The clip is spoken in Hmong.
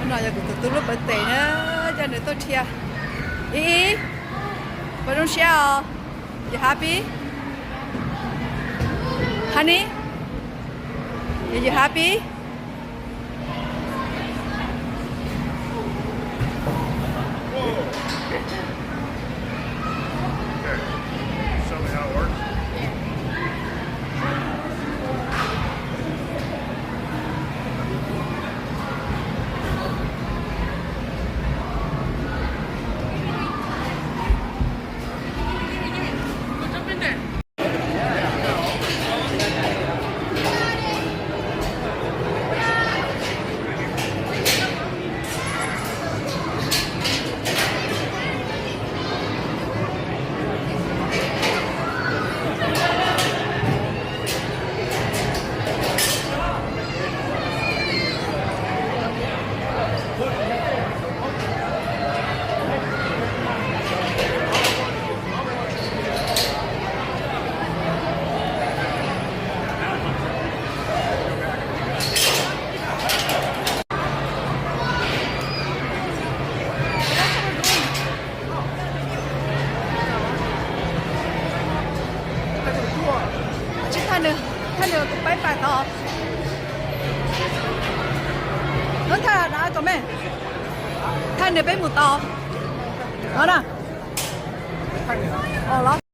No yog kuv tus tub lub birthday na, coj nws tuaj dhia. Ib Ib, puas zoo siab os? You happy? Honey? You happy? Tsis thaj nws, thaj nws kuv peb pais tod. Hnub thaj na kom me, thaj nws peb mus tod. No na. Los.